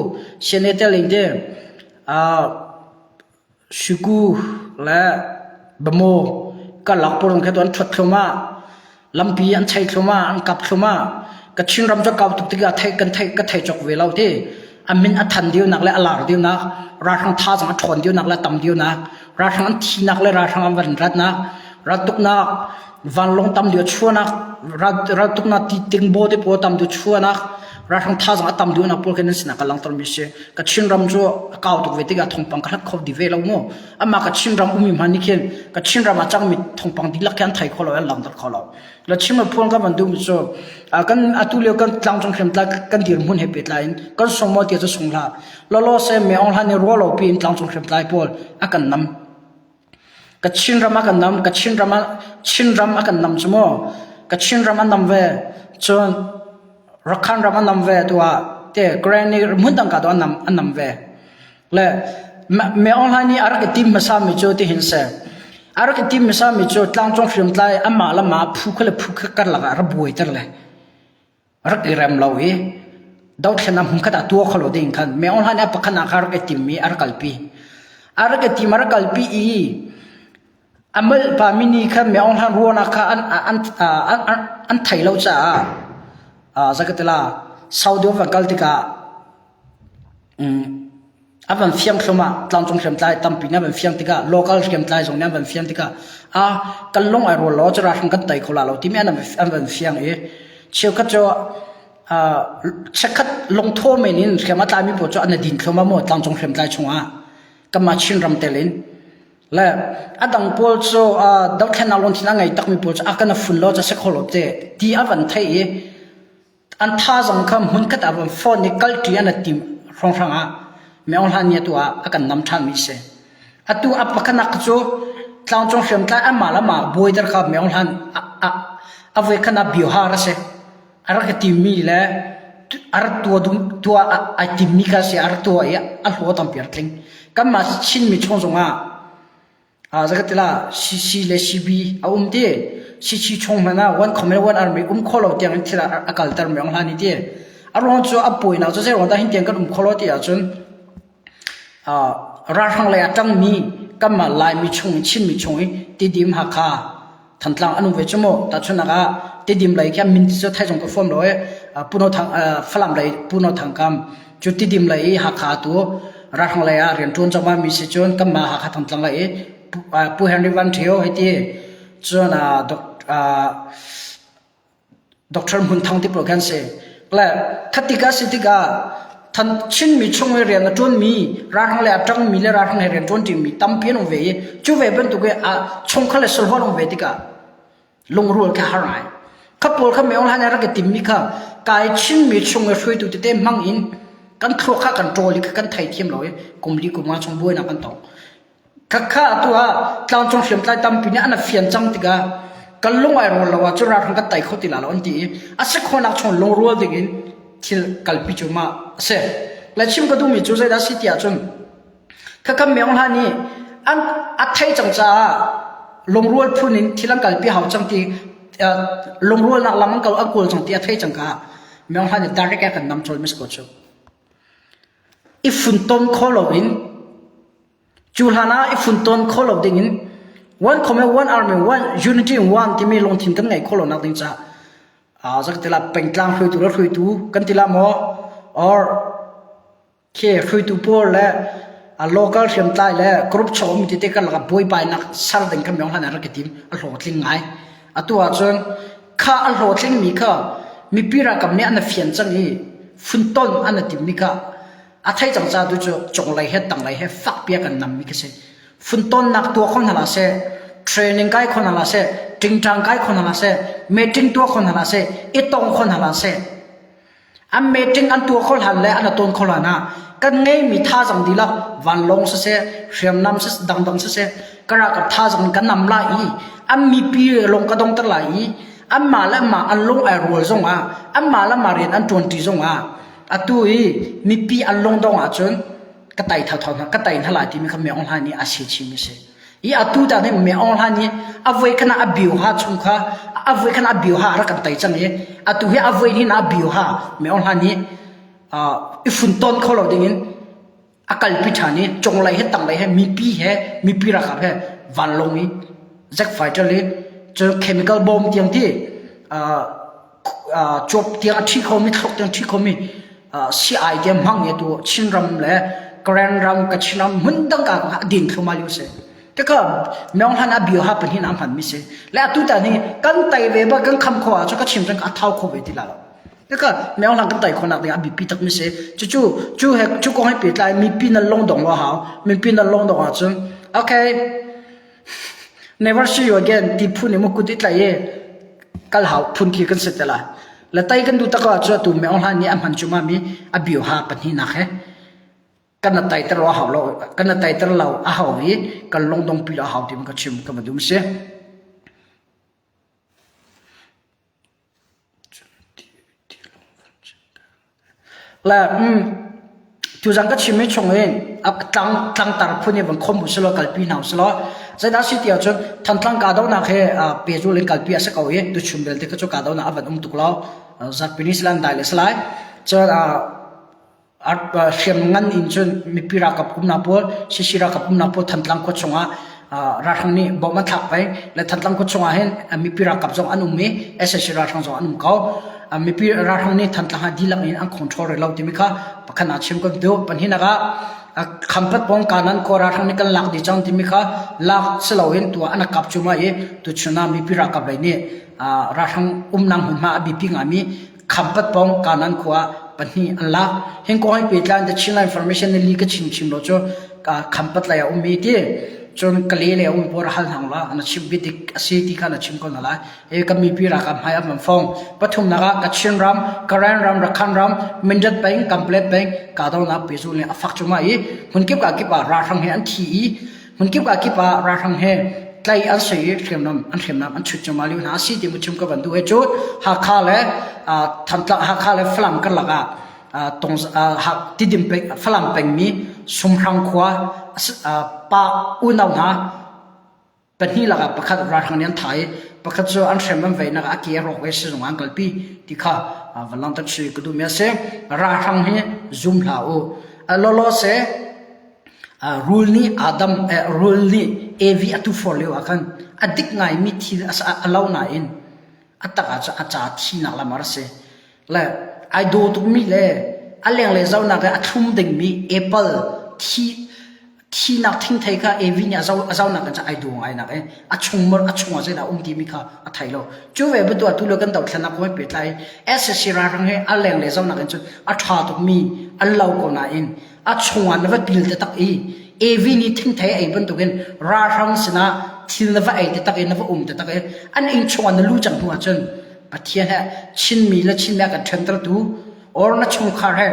CNA tel in te Shiku le Bamo karlak pawl zong khi tu an ṭhuat thluahmah. Lampi an chei thluahmah, an kap thluahmah. Kachin ram cu kau tuk tikah theih kan theih ka thei cawk ve lo ti. A min a than deuhnak le a lar deuhnak, ralhrang thazaang a ṭhawn deuhnak le a tam deuhnak, ralhrang an thihnak le ralhrang an van ratnak, raltuknak, vanlawng tam deuh chuahnak, raltuknak ti tingbaw te pawl tam deuh chuahnak, ralhrang thazaang a tam deuhnak pawl khi nan sinah ka langhtermi si. Kachin ram cu a kau tuk ve tikah thawngpang ka hlat kho di ve lo mu. Amah Kachin ram ummi hmanh nih khin Kachin ram ah cangmi thawngpang dihlak khi an thei kho lo, an langhter kho lo. La chim a phuan ka van duhmi cu kan atu lio kan tlangcung hriamtlai kan dirhmun he pehtlai in kan sung maw ti cu sung hlah. Lawlaw se me ong hlan i ruah lo piin tlangcung hriamtlai pawl a kan nam. Kachin ram a kan nam, Kachin ram a Chin ram a kan nam cu mu. Kachin ram a nam ve. Cun Rakhan ram a nam ve tu ah te Grand ni hmun dang ka tu an nam an nam ve. Le me online i a rak i tim hmasami cu tihin si. A rak i tim hmasami cu tlangcung hriamtlai amah le mah phu kha le phu kha karlak ah rak buaiter le rak i rem lo i dothlennak hmunkhat ah tuah kho lo ding khan me online a pakhat ah kha rak i timmi a rak kalpi. A rak i tim a rak kalpi i a malh pa mini khan me online ruahnak kha an an an an thei lo caah zakatila Saudi van kal tikah A van fiang thluahmah. Tlangcung hriamtlai tampi nih an van fiang tikah local hriamtlai zong nih an van fiang tikah a kan lung ai rual lo cu ralhrang kan tei kho la lo timi an an van fiang i cheukhat cu chekkhat lungtho men in hriam a tlaimi pawl cu an i din thluahmah mu tlangcung hriamtlai chungah kanmah Chin ram tel in le a dang pawl cu dothlennak lungthin a ngei takmi pawl cu a kan a fun lo ca si kho lo te ti a van theih i An thazaang kha hmunkhat ah van phone i kalṭi an i tim hrawnghrang ah Maung Hlan nih atu ah a kan nam ṭhanmi a si. Atu a pakhatnak cu tlangcung hriamtlai anmah le amah buaiter kha Maung Hlan a voikhat ah biohar a si. A rak i timmi le a rak tuah duh tuah ai timmi kha a si. A rak tuah i a hlaw tampi a rak tling. Kanmah Chinmi chung zongah Zakatila CC le CB a um ti. CC chung hmanh ah one command one army um kho lo tiang in thil a kalter mi ong hlan i ti. A ruang cu a puainak cu zei ruang dah hin tiang kan um kho lo ti ahcun ralhrang lei ah ṭangmi kanmah Laimi chung in Chinmi chung i Tidim Hakha Thantlang an um ve cu mu. Tahchunhnak ah Tidim lei khi min cu thai zong ka fuam lo i Puno Thang Falam lei Puno Thang kam cu Tidim lei i Hakha tu ralhrang lei ah rian ṭuan cangma mi si cun kanmah Hakha Thantlang lei i Pu Henry Van Ṭhio hei ti cun Doctor Hmun Thang ti pawl khan si. Le khatik a si tikah than Chinmi chung i rian a ṭuanmi ralhrang le a ṭangmi le ralhrang he rian ṭuanṭimi tampi an um ve i cu ve bantuk i a chungkhar le sulhuan um ve tikah lungrual kha har ngai. Kha pawl kha meong hlan rak i timmi kha kai Chinmi chung i hruaitu tete hmang in kan thluak kha kan ṭawl i kha kan theithiam lo i kum li kum nga chung buainak kan tong. Khakha atu ah tlangcung hriamtlai tampi nih an fian cang tikah kan lung ai rual lo ahcun ralhrang kan tei kho ti la lo an ti i a si khawhnak chung lungrual ding in thil kalpi cu mah a si. Le chim ka duhmi cu zeidah a si ti ahcun khakha Myaung Hla nih an a thei cang caah lungrual phun in thil an kalpi hau cang ti lungrualnak lam an kal an kawl cang ti a thei cang ka Myaung Hla nih direct a kan nam cawl mis ko cu. I funtom kho loin Cu hlan ah i funtawn kho lo ding in one common one army one unity one timi lungthin kan ngeih khawh lonak ding caah uh, zak tila pengtlang hruaitu le hruaitu kan tila maw or khi hruaitu pawl le a local hriamtlai le group chung um tete kan laka buaibainak ser ding kan myong hlan rak i tim a hlawhtling ngai atu ahcun kha a hlawhtling mi kha mipi ralkap nih an fian cang i funton an tim mi kha A thei cang ca tu cu cunglei he tanglei he fakpi a kan nammi khi si. Funtonnak tuah kho hna hlah seh. Training kai kho hna hlah seh, ṭingṭang kai kho hna hlah seh, meeting tuah kho hna hlah seh, i tong kho hna hlah seh. An meeting an tuah kho hlan le an tawn kho hlan ah kan ngeimi thazang dihlak vanlawng siseh, hriamnam siseh, dangdang siseh, ka ralkap thazang in kan nam lai i an mipi lung ka dongter lai i anmah le anmah an lung ai rual zongah anmah le anmah rian an ṭuanṭi zongah atu i mipi an lungdong ahcun ka tai thotho hna ka tai hna lai timi kha Myo Aung Hlaing nih a si chim a si. I atu ta nih Myo Aung Hlaing nih a voi khan a bio ha chung kha a voi khan a bio ha a rak kan tai cang i atu hi a voi hin a bio ha Myo Aung Hlaing nih i funton kho lo dingin a kalpi ṭhan i cunglei he tanglei he mipi he mipi ralkap he vanlawng i jet fighter i cun chemical bomb tiang ti cuap tiang a ṭhi khomi thlok tiang ṭhi khomi si-ai tiang hmang i tu Chinram le Karen ram Kachin ram hmun dang ka a din thluma lio si. Taka Myo Han a bio ha pahnih na hman mi si. Le atu ta ni kan tai ve ba kan kham kho ah cu ka chim cang a thau kho ve ti la lo. Taka Myo Han kan tai kho nak ding a bipi tak mi si. Cu cu cu he cu kong he pehtlai mipi nan long dong lo hau. Mipi nan long dong ahcun okay Never see you again ti phun in maw kut i tlaih i kal hau phun khi kan si te lai. Le tai kan duh tak ahcun atu Myo Hlan nih a hman cuma mi a bioha pahnihnak he kan na taiter lo a hau lo kan na taiter lo a hau i kan lungdong pi lo a hau ti ka chim ka va dum si. Le tuzan ka chimmi chung in tlang tlangtar phun in van khom u silaw kalpi hna u silaw zeidah si ti ahcun Thantlang kahdohnak hi pehzul in kalpi a si ko i tuchun belte kha cu kahdohnak a van um tuk lo zarhpini ni sila an dai le si lai cun Hriam ngan in cun mipi ralkap umnak pawl, CC ralkap umnak pawl Thantlang khua chungah ralhrang nih bom an thlak peng. Le Thantlang khua chungah hin mipi ralkap zong an um i sac ralhrang zong an um ko. Mipi ralhrang nih Thantlang ah dihlak in an control rih lo timi kha pakhat ah chim kan duh. Pahnihnak ah Khampat pawng kanan khua ralhrang nih kan lak dih cang timi kha lak si loin tuah an kap cuahmah i tuchun ah mipi ralkap lei nih ralhrang umnak hmunhma a biapi ngaimi Khampat pawng Kanan khua pahnih an lak. Hin kong hi pehtlai in The Chinland Information nih li ka chim chim lo cu Khampat lei a um i ti. Cun Kale lei a um pawl hal hna la na chim bia dik a si ti kha na chim ko hna lai. E kan mipi ralkap hmai an van fong. Pathumnak ah Kachin ram, Karen ram, Rakhan ram, Mindat peng, Kamplet peng, kahdohnak pehzulh nih a fak cuahmah i hmunkip ka kip ah ralhrang he an thi i Hmunkip ah kip ah ralhrang he tlai an si i hriamnam an hriamnam an chut cuahmah lio hna a si ti mu chim ka van duh he cu Hakha le Thantlang Hakha le Falam karlak ah tong Tidim peng Falam pengmi Sumhrang khua pa unau hna pahnih lakah pakhat ralhrang nih an thah i pakhat cu an hrem an veinak ah a ke a rawk i sizung ah an kalpi ti kha van langhter si ka duhmi a si. Ralhrang hi zum hlah u. Lawlaw se Rul nih Adam rul nih Evi a tufor lio ah khan a dik ngaimi thil a lo nain a tak ah cun a ca thinak lam a rak si. Le ai daw tukmi le a lenglei zohnak i a thlum dingmi apple thi thinak thingthei kha Evi nih a zohnak in cun ai daw ngai nak i a chung a chungah zeidah a um timi kha a thei lo. Cu ve bantuk atu le kan dothlennak kong he pehtlai sac ralhrang he a lenglei zohnak in cun a ṭha tukmi an lo ko nain a chungah na va pil taktak i Evi nih thingthei a ei bantukin ralhrang sinah thil na va ei taktak i na va um taktak i an inn chungah na lu cang hnu ahcun Pathian he Chinmi le Chinmi a kan ṭhentertu or na chungkhar he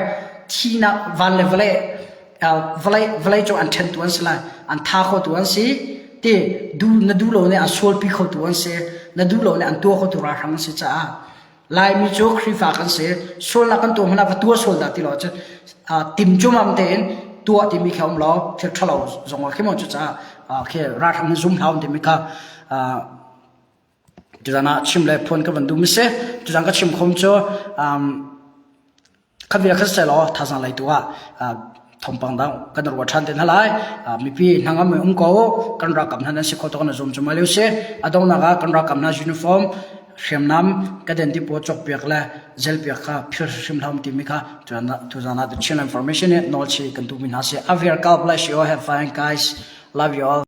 thinak van le vawlei vawlei vawlei cung an ṭhentu an si lai an tha khotu an si ti du na duh lo nih an sualpi khotu an si na duh lo nih an tuah khotu ralhrang an si caah Laimi cu Khrihfa kan si. Sualnak kan tuah hmanh ah va tuah sual dah ti lo ahcun tim cumam tein tuah timi khi a um lo. Thil ṭhalo zong ah khi maw cucaah khi ralhrang hi zum hlah timi kha tuzan ah chim le phuan ka van duh mi si. Tuzan ka chim khom cu Kha bia kha seh law thazaang lei tu ah thawngpang dang kan ruah ṭhan te hna lai. Mipi hnangam in um ko kan ralkap hna nan si kho tuk na zum cu mai lio si. A donghnak ah kan ralkap hna uniform hriamnam ka den ti pawl cawkpiak le zelpiak kha phil hrim hlah um timi kha tuzan ah the Chin Information nih nawl chi kan duhmi hna si. Avir God bless you all. Have fun guys. Love you all.